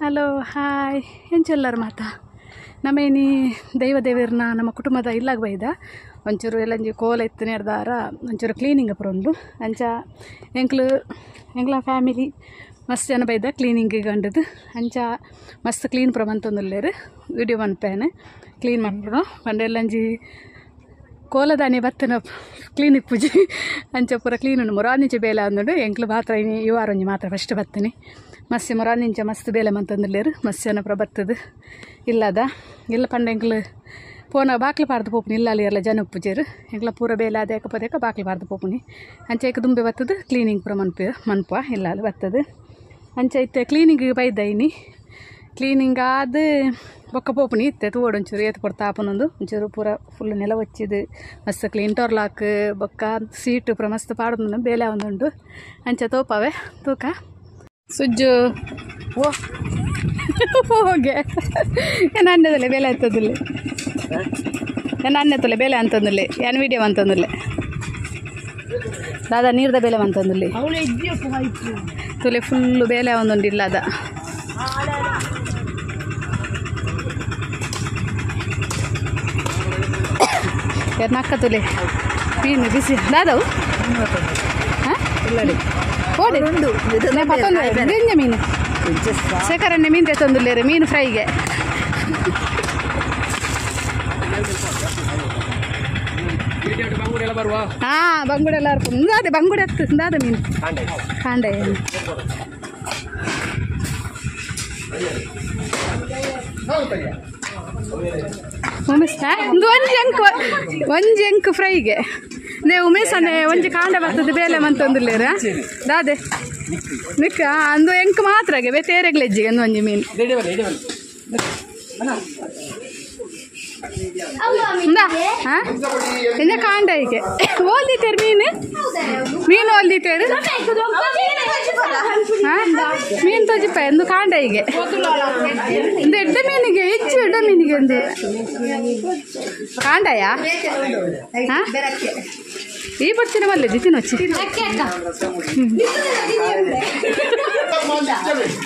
Hello hi ಎಂಚೆಲ್ಲರು ಮಾತಾ ನಮೇನಿ ದೈವ ದೇವರನ್ನ ನಮ್ಮ ಕುಟುಂಬದ ಇಲ್ಲಾಗ ಬೈದ ಒಂಚೂರು ಎಲ್ಲಂಜಿ ಕೋಲ ಇತ್ತು ನೇರ್ದಾರ ಒಂಚೂರು ಕ್ಲೀನಿಂಗ್ ಪುರ ಅಂಚ ಎಂಕ್ಲು ಎಂಕ್ಲ ಫ್ಯಾಮಿಲಿ ಮಸ್ತ್ ಜನ ಬೈದ ಕ್ಲೀನಿಂಗ್ ಗಂಡದು ಅಂಚ ಮಸ್ತ್ ಕ್ಲೀನ್ ಪುರ ಮಂತೊಂದುಲ್ಲೇರು ವಿಡಿಯೋ ಮನ್ಪೇನೆ ಕ್ಲೀನ್ ಮನ್ಪುನು ಪಂಡ ಎಲ್ಲಂಜಿ ಕೋಲದಾನಿ ಬತ್ತನ ಕ್ಲೀನ್ ಪೂಜೆ ಅಂಚ ಪೂರ ಕ್ಲೀನ್ ಉಂಡು ಮೊರಾನಿಂಚೆ ಬೇಲೆ ಅಂದುಂಡು ಎಂಕ್ಲು ಮಾತ್ರ ಇನಿ ಈ ವಾರ ಒಂಜಿ ಮಾತ್ರ ಫಸ್ಟ್ ಬತ್ತನಿ ಮಸ್ತ್ ಮೊರಾನಿಂಚ ಮಸ್ತ್ ಬೇಲೆ ಮಂತಂದುಲ್ಲೇರು ಮಸ್ತ್ ಜನ ಪೂರ ಬತ್ತದು ಇಲ್ಲದ ಇಲ್ಲ ಪಂಡ ಎಂಕ್ಲು ಪೋನ ಬಾಕ್ಲು ಪಾರ್ದು ಪೋಪುನಿ ಇಲ್ಲ ಅಲ್ಲಿ ಎಲ್ಲ ಜನ ಉಪ್ಪುಜೇರು ಎಂಕ್ಲ ಪೂರ ಬೇಲೆ ಅದೇಕ ಪದೇಕ ಬಾಕ್ಲು ಪಾರ್ದು ಪೋಪುನಿ ಅಂಚ ಏಕ ದುಂಬೆ ಬತ್ತದು ಕ್ಲೀನಿಂಗ್ ಪೂರ ಮನ್ಪು ಮನ್ಪ ಇಲ್ಲ ಅಲ್ಲಿ ಬತ್ತದು ಅಂಚ ಇತ್ತೆ ಕ್ಲೀನಿಂಗ್ ಬೈದ ಇನಿ ಕ್ಲೀನಿಂಗ್ ಆದ ಬೊಕ್ಕ ಪೋಪುನಿ ಇತ್ತೆ ತೂವೊಡು ಒಂಚೂರು ಏತ್ ಕೊಡ್ತಾ ಆಪುನೊಂದು ಒಂಚೂರು ಪೂರ ಫುಲ್ ನೆಲ ಒಚ್ಚಿದು ಮಸ್ತ್ ಕ್ಲೀನ್ ಟೋರ್ಲಾಕ್ ಬೊಕ್ಕ ಸೀಟು ಪೂರ ಮಸ್ತ್ ಪಾಡೊಂದು ಬೇಲೆ ಒಂದುಂಡು ಅಂಚ ತೋಪವೆ ತೂಕ ಸುಜ್ಜು ಓ ಹೋಗೆ ಏನು ಬೇಲೆ ಅಂತಂದಿಲ್ಲ ನಾನು ಅನ್ನೆತ್ತಲೆ ಬೇಲೆ ಅಂತಂದಿಲ್ಲ ಏನು ವಿಡಿಯೋ ಅಂತಂದಿಲ್ಲ ದಾದಾ ನೀರ್ದ ಬೇಲೆ ಅಂತಂದಿಲ್ಲ ತುಲೆ ಫುಲ್ಲು ಬೇಲೆ ಒಂದುಂಡು ಇಲ್ಲ ಅದ ನಕ್ಕ ತುಲೆ ಮೀನು ಬಿಸಿ ದಾದವು ಹಾಂ ಮೀನು ಶೇಖರಣ್ಣೆ ಮೀನು ತಂದುಲ್ಲೇರು ಮೀನು ಫ್ರೈಗೆ ಹಾಂ ಬಂಗುಡೆ ಎಲ್ಲ ಅದೇ ಬಂಗುಡೆ ಹತ್ತು ದಾದ ಮೀನು ಕಾಂಡೆ ಉಮೇಶ್ ಒಂದು ಒಂಜಿ ಅಂಕ್ ಒಂಜಿ ಅಂಕ್ ಫ್ರೈಗೆ ನೇ ಉಮೇಶ್ ಅಣ್ಣೆ ಒಂಜಿ ಕಾಂಡ ಬರ್ತದೆ ಬೇಲೆ ಮಂತೊಂದುಲ್ಲೇರ ದಾದೆ ನಿಕ್ಕ ಅಂದು ಎಂಕ್ ಮಾತ್ರ ಬೇತೇರೆಗ್ಲೆಜ್ಜಿಗೆ ಅಂದು ಒಂಜಿ ಮೀನು ಎಂಜ ಕಾಂಡ ಹೀಗೆ ಓಲ್ದಿತ್ತೇರು ಮೀನು ಮೀನು ಓಲ್ದಿತ್ತೇರು ಮೀನು ತೊಜಿಪ್ಪ ಎಂದು ಕಾಂಡ ಹೀಗೆ ಒಂದು ಎಡ್ಡ ಮೀನಿಗೆ ಹೆಚ್ಚು ಎಡ್ಡ ಮೀನಿಗೆ ಒಂದು ಕಾಂಡಯ ಈ ಬರ್ತೀನಿ ಮಲ್ಲೆ ತಿನ್ನೊಚ್ಚಿ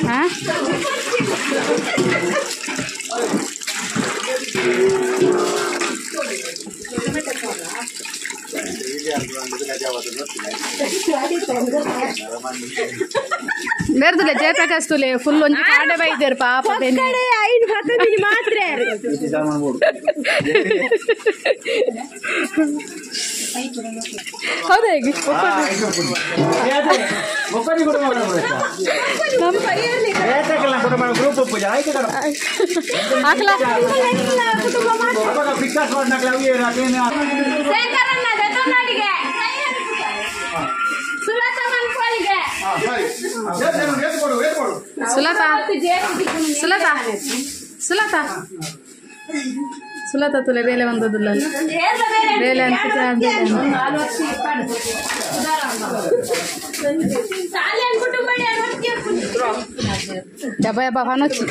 ಹಾಂ ಬೇರೆದಿಲ್ಲ ಜಯಪ್ರಕಾಶ್ ತುಲೆ ಫುಲ್ ಒಂಜಿ ಕಾಂಡ ಬೈದೇರು ಪಾಪ ಮಾತ್ರ ಹೌದಾ ಹೇಗೆ ಸುಲತಾ ಸುಲತಾ ಸುಲತಾ ಸುಲತಾ ತುಲೆ ಬೇಲೆ ಬಂದದಿಲ್ಲ ಬೇಲೆ ಅಂತ ಡಬ್ಬ ಡಬ್ಬ ಫಾನೊಚ್ಚಿ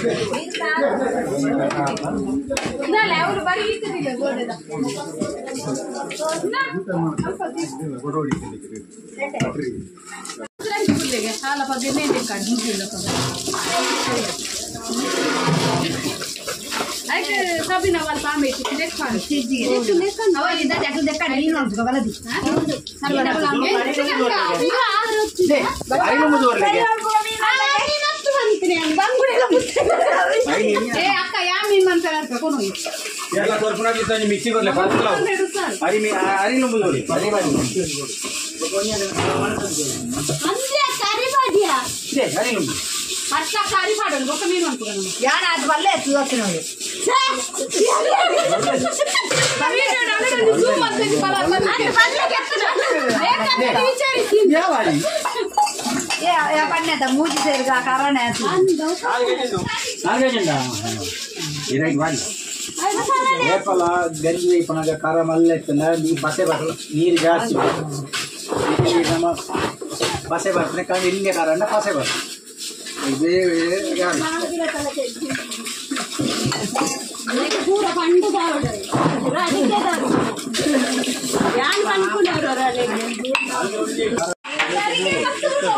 ಮೂಜಿ ಸೇರ್ಗ ಕಾರಣ ಏಪಲ ಗಂಜಿ ಪನಗ ಖಾರ ಮಲ್ಲ ಇತ್ತಂಡ ನೀ ಬಸೆ ಬರಲ್ಲ ನೀರು ಜಾಸ್ತಿ ನಮ್ಮ ಬಸೆ ಬರ್ತದೆ ಕಾರಣ ಇಲ್ಲಿಗೆ ಖಾರ ಅಂಡ ಬಸೆ ಬರ್ತದೆ ಇದೇ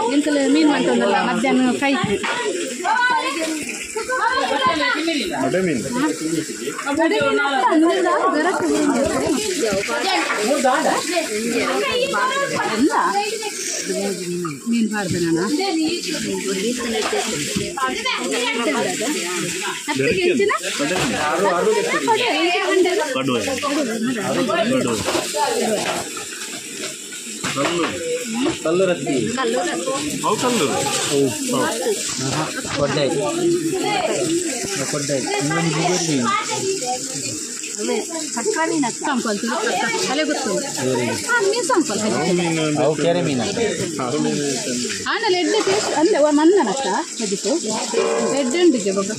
ಎಂತಲ್ಲ ಮೀನು ಅಂತಂದಲ್ಲ ಮಧ್ಯಾಹ್ನ ಫ್ರೈ ಮೀನು ಪಾಡ್ದೆ ನಾನು ಆಮೇಲೆ ಎಡ್ಡೆ ಟೇಸ್ಟ್ ಅಂದ್ರೆ ಮನ್ನನಕ್ಕ ಅದಕ್ಕೆ ಎಡ್ಡೆ ಉಂಟಿಗೆ ಬೊಕ್ಕ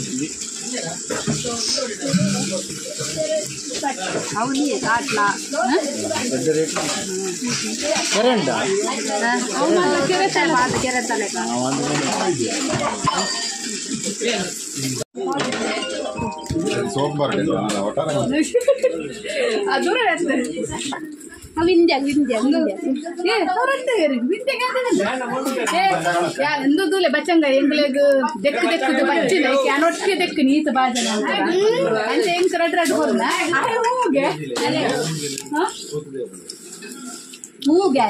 ಎಂದುಲೆ ಬಚ್ಚಂಗ ಎಂಗ್ಲೆಗ್ ದೆಕ್ಕು ದೆಕ್ಕದು ಬಚ್ಚಿನ ಅನೊಟ್ಟಿಗೆ ದೆಕ್ಕು ನೀತು ಬಾಜನ ಅಂಚೆ ಎಂಕ್ ರಡ್ ರಡ್ ಹೊರ್ನ ಹೂಗೆ ಹೂಗೆ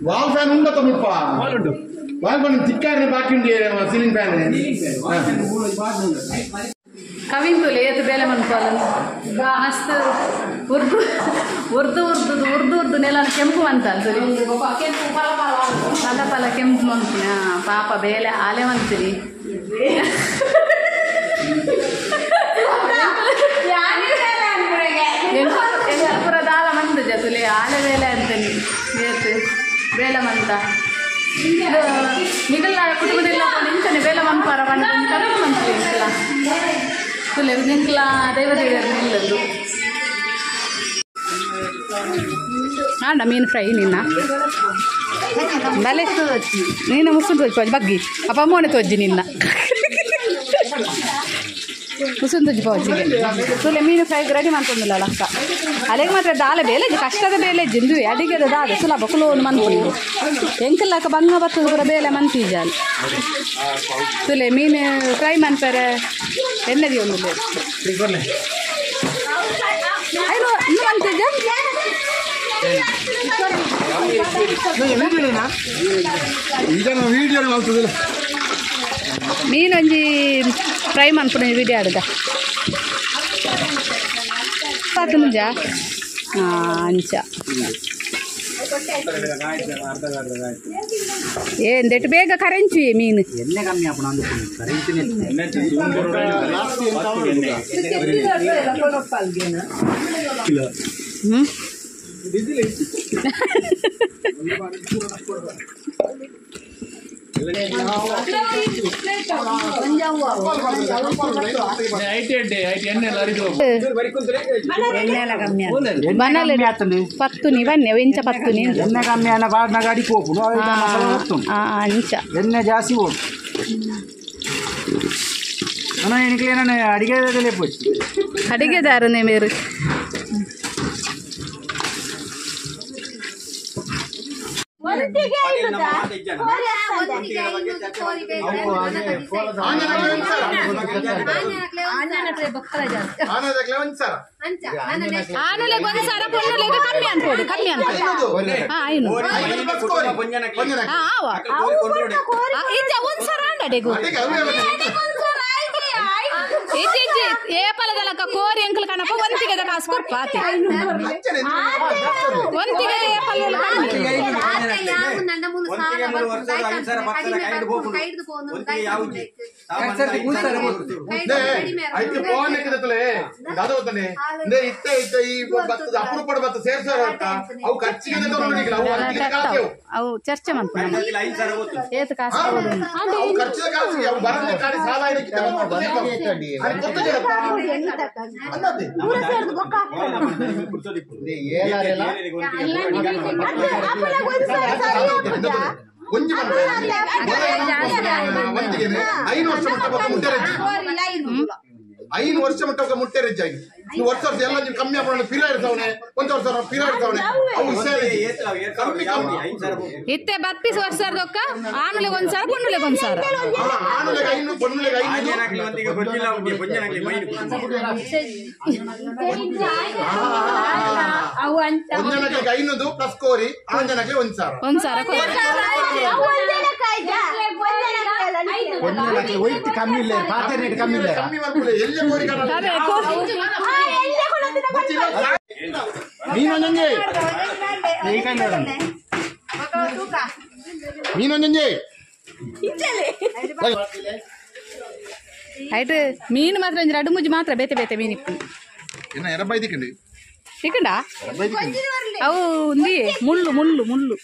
ವಾಲ್ ಫ್ಯಾನ್ ಉಂಡ ತಮಿಪ್ಪ ವಾಲ್ ಫ್ಯಾನ್ ತಿಕ್ಕಾರನೆ ಬಾಕಿ ಉಂಡು ಸೀಲಿಂಗ್ ಫ್ಯಾನ್ ಕವಿಂತುಲೆ ಏತು ಬೇಲೆ ಮನ್ಪಾಲ ಮಸ್ತ್ ಉರ್ದು ಉರ್ದು ಉರ್ದು ಉರ್ದು ಉರ್ದು ನೆಲ ಕೆಂಪು ಅಂತ ಸರಿ ಪಲ ಪಲ ಕೆಂಪು ಮಂತಿನ ಪಾಪ ಬೇಲೆ ಆಲೆ ಮಂತಿರಿ ಪೂರ ದಾಲ ಮಂತು ಜತುಲೆ ಆಲೆ ಬೇಲೆ ಅಂತೀನಿ ಏತು ಬೇಲೆ ಮಂತ ನಿಗಲ್ಲ ಕುಟುಂಬದಿಲ್ಲ ನಿಂಚನೆ ಬೇಲೆ ಮನ್ಪಾರ ಕಡಿಮೆ ಮಂತ್ರಿ ತುಲೆ ನಿಂಕ್ಲ ದೈವ ದೇವರು ನಿಲ್ಲದು ಆಂಡ ಮೀನು ಫ್ರೈ ನಿನ್ನ ಬಲೆ ನೀನು ಮುಸುಂಡು ತೋಜಿ ಬಗ್ಗಿ ಅಪ್ಪ ಮೋನೆ ತೋಜಿ ನಿನ್ನ ಮುಸುಂಡು ತೋಜಿ ಪೌಚಿಗೆ ತುಲೆ ಮೀನು ಫ್ರೈ ರೆಡಿ ಮಾಡ್ಕೊಂಡಿಲ್ಲ ಅಕ್ಕ ಅಲ್ಲಿಗೆ ಮಾತ್ರ ದಾಲ ಬೇಲೆ ಕಷ್ಟದ ಬೇಲೆ ಜಿಂದು ಅಡಿಗೆದ ದಾದ ಸುಲಭ ಕುಲೋನು ಮನ್ಪುಂಡು ಎಂಕಲ್ಲಕ್ಕ ಬಂಗ ಬರ್ತದ ಪೂರ ಬೇಲೆ ಮಂತೀಜಾಲ್ ತುಲೆ ಮೀನು ಫ್ರೈ ಮನ್ಪರೆ ಎಣ್ಣೆದಿ ಒಂದು ಇನ್ನು ಮಂತೀಜ ಮೀನೊಂಜಿ ಫ್ರೈ ಮನ್ಪುಣ ವಿಡಿಯೋ ಆಡುದ ಮುಂಜ ಅಂಚ ಏನ್ ಬೇಗ ಕರೆಂಚಿ ಮೀನು ಎಣ್ಣೆ ಕಮ್ಮಿ ಆಪುಣ ಪತ್ತುನಿ ಬನ್ನಿ ಎಂಚ ಪತ್ತುನಿ ಎಣ್ಣೆ ಕಮ್ಮಿ ಅನ್ನ ಬಾಡ್ನಾಗ ಅಡಿಗೆ ಹೋಗುದು ಅಂಚ ಎಣ್ಣೆ ಜಾಸ್ತಿ ಹೋಗು ಅಡಿಗೆ ಅಡಿಗೆದಾರನೇ ಮೇರು ಕಮ್ಮಿ ಅನ್ಕೋಡು ಕಮ್ಮಿ ಅನ್ಕೋಡು ಒಂದ್ಸರ ಅಂಡಡೆಗು ಏ ಪಲದಲಕ ಕೋರಿ ಅಂಕಲ್ ಕಣಪ್ಪ ಒಂತಿಗೆದ ಕಾಸು ಕೊರ್ಪ ಆತೆ ಒಂತಿಗೆದ ಏ ಪಲ್ಲ ಅವು ಚರ್ಚೆ ಮಾಡ್ಕೊಂಡು ಏತ ಕಾಸು ಒಂಜಿ ಒಂಜಿಗೆ 5 ವರ್ಷ ಮಟ್ಟ ಮುಟ್ಟೆ 5 ವರ್ಷ ಮಟ್ಟ ಮುಟ್ಟೆ ರೆಜ್ಜ ವರ್ಷ ವರ್ಷ ಎಲ್ಲ ನೀವು ಕಮ್ಮಿ ಆಗೋಣ ಪಿರ ಇರ್ತಾವನೆ ಒಂದು ವರ್ಷ ಪಿರ ಇರ್ತಾವನೆ ಅವು ಕಮ್ಮಿ ಕಮ್ಮಿ ಇತ್ತೆ 32 ವರ್ಷದೊಕ್ಕ ಆನುಲೆಗೆ ಒಂದ್ಸಾರ ಪೊಣ್ಣುಲೆಗೆ ಒಂದ್ಸಾರ ಆನುಲೆಗೆ 5 ಪೊಣ್ಣುಲೆಗೆ 5 ಒಂಜನಕ್ಕೆ 500 ಪ್ಲಸ್ ಕೋರಿ ಆಂಜನಕ್ಕೆ 1,000 1,000 ಒಯ್ತು ಕಮ್ಮಿ ಇಲ್ಲ ಪಾತ್ರೆ ರೇಟ್ ಕಮ್ಮಿ ಇಲ್ಲ ಕಮ್ಮಿ ಮಾಡ್ಕೊಳ್ಳಿ ಎಲ್ಲೇ ಕೋರಿ ಮೀನೊಂಜೆ ಮೀನೊಂಜೆ ಆಯ್ತು ಮೀನು ಮಾತ್ರ ಒಂಜಿ ರಡ್ಡು ಮುಜ್ಜಿ ಮಾತ್ರ ಬೇತೆ ಬೇತೆ ಮೀನು ಇಪ್ಪು ಏನ ಎರಬೈ ದಿಕ್ಕಂಡಿ ತಿಕ್ಕಂಡ ಅವು ಉಂದಿ ಮುಳ್ಳು ಮುಳ್ಳು ಮುಳ್ಳು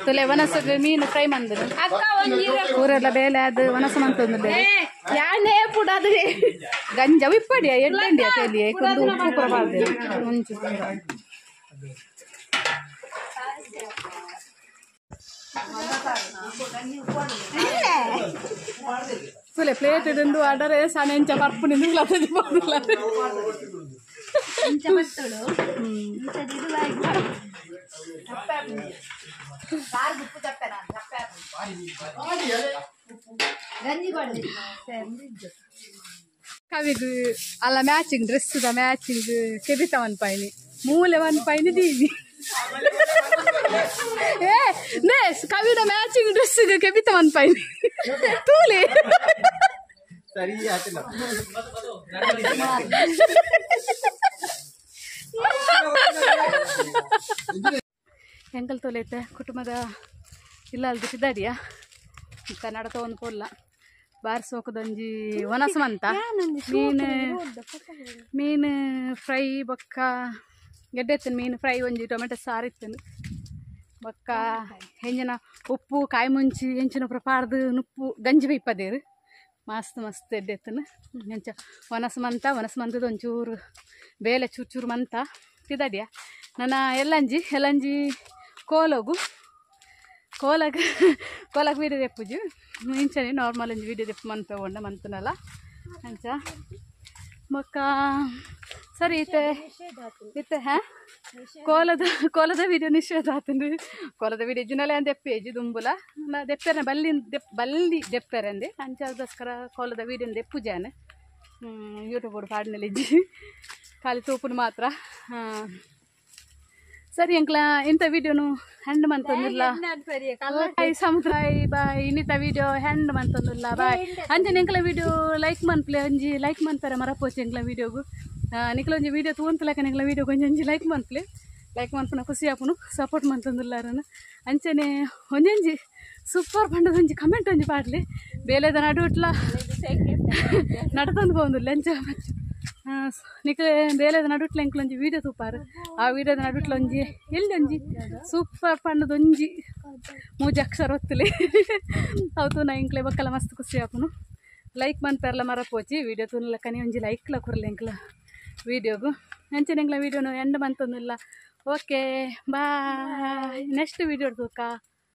ತುಲೆ ವನಸಗ್ ಮೀನು ಫ್ರೈ ಮಂದ್ರು ಊರೆಲ್ಲ ಬೇಲೆ ಅದು ವನಸ ಮಂತೊಂದು ಗಂಜ ಇಪ್ಪಡಿಯ ಎಡ್ಡೆಂಡಿ ತೇಲಿ ಒಂದು ಉಪ್ಪು ಪೂರ ಪಾಡ್ದೆ ಮುಂಚೆ ತುಲೆ ಪ್ಲೇಟ್ ಇದಂದು ಆರ್ಡರ್ ಸಣ್ಣ ಪರ್ಪು ನಿಂದು ಕವಿಗ್ ಅಲ್ಲ ಮ್ಯಾಚಿಂಗ್ ಡ್ರೆಸ್ ಮ್ಯಾಚಿಂಗ್ ಕೆಬಿತ ಒನ್ ಪೈನಿ ಮೂಲೆ ಒನ್ ಪೈನಿ ದೀವಿ ಏ ನೇ ಕವಿದ ಮ್ಯಾಚಿಂಗ್ ಡ್ರೆಸ್ ಕೆಬಿತ ಒನ್ ಪೈನಿ ತೂಲೆ ಸರಿ ಆಯ್ತಿಲ್ಲ ಎಂಕಲ್ ತೋಲೈತೆ ಕುಟುಂಬದ ಇಲ್ಲ ಅಲ್ದು ಸಿದ್ದಾಡಿಯ ಕನ್ನಡ ತಗೊಂಡು ಪೋಲ್ಲ ಬಾರ್ ಸೋಕದೊಂಜಿ ವನಸಮಂತ ಮೀನು ಮೀನು ಫ್ರೈ ಬೊಕ್ಕ ಗೆಡ್ಡೆ ಇತ್ತನು ಮೀನು ಫ್ರೈ ಒಂಜಿ ಟೊಮೆಟೊ ಸಾರು ಇತ್ತನು ಬೊಕ್ಕ ಹೆಂಜಿನ ಉಪ್ಪು ಕಾಯಿ ಮುಂಚಿ ಹೆಂಚಿನ ಪ್ರಪಾರ್ದು ನುಪ್ಪು ಗಂಜಿ ಬೈಪದೇರು ಮಸ್ತ್ ಮಸ್ತ್ ಎಡ್ಡೆ ಇತ್ತನು ಎಂಚ ವನಸು ಮಂತ ವನಸು ಮಂತದ ಒಂಚೂರು ಬೇಲೆ ಚೂರು ಚೂರು ಮಂತ ತಿದಾಡಿಯ ನನ್ನ ಎಲ್ಲಂಜಿ ಎಲ್ಲಂಜಿ ಕೋಲಗು ಕೋಲಗ ಕೋಲಗ ವೀಡಿಯೋ ದೆಪ್ಪುಜು ಇಂಚನೆ ನಾರ್ಮಲ್ ಒಂಜಿ ವೀಡಿಯೋ ದೆಪ್ಪು ಮಂತ ತಗೊಂಡ ಮಂತನಲ್ಲ ಅಂಚ ಬೊಕ್ಕ ಸರಿ ಇತ್ತೆ ಇತ್ತೆ ಹಾ ಕೋಲದ ಕೋಲದ ವೀಡಿಯೋ ನಿಷೇಧ ಆತಂದು ಕೋಲದ ವೀಡಿಯೋ ಜಿನಲೆ ಅಂದ ದೆಪ್ಪೇಜಿ ದುಂಬುಲ ನಾ ದೆಪ್ಪೆರನೆ ಬಲ್ಲಿ ದೆಪ್ ಬಲ್ಲಿ ದೆಪ್ಪೆರಂದೆ ಅಂಚದೋಸ್ಕರ ಕೋಲದ ವೀಡಿಯೋನ ದೆಪ್ಪುಜಾನೆ ಯೂಟ್ಯೂಬ್ ಪಾಡಿನಲ್ಲಿ ಖಾಲಿ ತೂಪುನು ಮಾತ್ರ. ಸರಿ ಅಂಕ್ಲ ಇಂಥ ವೀಡಿಯೋನು ಹ್ಯಾಂಡ್ ಮಂತೊಂದಿಲ್ಲ ಬಾಯ್ ಸಮುದ್ರ ಬಾಯ್ ಇನ್ನಿತ ವೀಡಿಯೋ ಹ್ಯಾಂಡ್ ಮಂತೊಂದಿಲ್ಲ ಬಾಯ್ ಅಂಜನೆ ಎಂಕ್ಲ ವೀಡಿಯೋ ಲೈಕ್ ಮನ್ಪ್ಲೆ ಒಂಜಿ ಲೈಕ್ ಮನ್ಪರೆ ಮರಪೋಚಿ ಎಂಕ್ಲ ವೀಡಿಯೋಗು ನಿಕ್ಲ ಒಂಜಿ ವೀಡಿಯೋ ತೂಂತಲಕ ನಿಕ್ಲ ವೀಡಿಯೋ ಒಂಜಿ ಒಂಜಿ ಲೈಕ್ ಮನ್ಪ್ಲೆ ಲೈಕ್ ಮನ್ಪುನ ಖುಷಿ ಆಪುನು ಸಪೋರ್ಟ್ ಮಂತೊಂದಿಲ್ಲಾರನು ಅಂಚನೆ ಒಂಜೊಂಜಿ ಸೂಪರ್ ಪಂಡದ ಒಂಜಿ ಕಮೆಂಟ್ ಒಂಜಿ ಪಾಡ್ಲಿ ಬೇಲೆದ ನಡುಟ್ಲ ನಡ್ತೊಂದು ಪೋಂದುಲ್ಲ ಅಂಚ ನಿಕ್ಲೆ ಬೇಲೆದ ನಡುಟ್ಲ ಎಂಕ್ಲೊಂಜಿ ವೀಡಿಯೋ ತೂಪಾರು ಆ ವೀಡಿಯೋದ ನಡುಟ್ಲ ಒಂಜಿ ಎಲ್ಲಿ ಒಂಜಿ ಸೂಪರ್ ಪಂಡದೊಂಜಿ ಮೂಜಿ ಅಕ್ಷರ ಒತ್ತಲಿ ಅವು ತೂನ ಎಂಕ್ಲೆ ಬೊಕ್ಕಲ ಮಸ್ತ್ ಖುಷಿ ಆಪುನು ಲೈಕ್ ಮನ್ಪೆರ್ಲ ಮರ ಪೋಚಿ ವೀಡಿಯೋ ತೂನ್ಲಕ್ಕನೆ ಒಂಜಿ ಲೈಕ್ಲ ಕೊರ್ಲೆ ಎಂಕ್ಲ ವೀಡಿಯೋಗು ಅಂಚನೆ ಎಂಕ್ಲ ವೀಡಿಯೋನು ಎಂಡ್ ಮಂತೊಂದಿಲ್ಲ. ಓಕೆ ಬಾಯ್, ನೆಕ್ಸ್ಟ್ ವೀಡಿಯೋ ತೂಕ.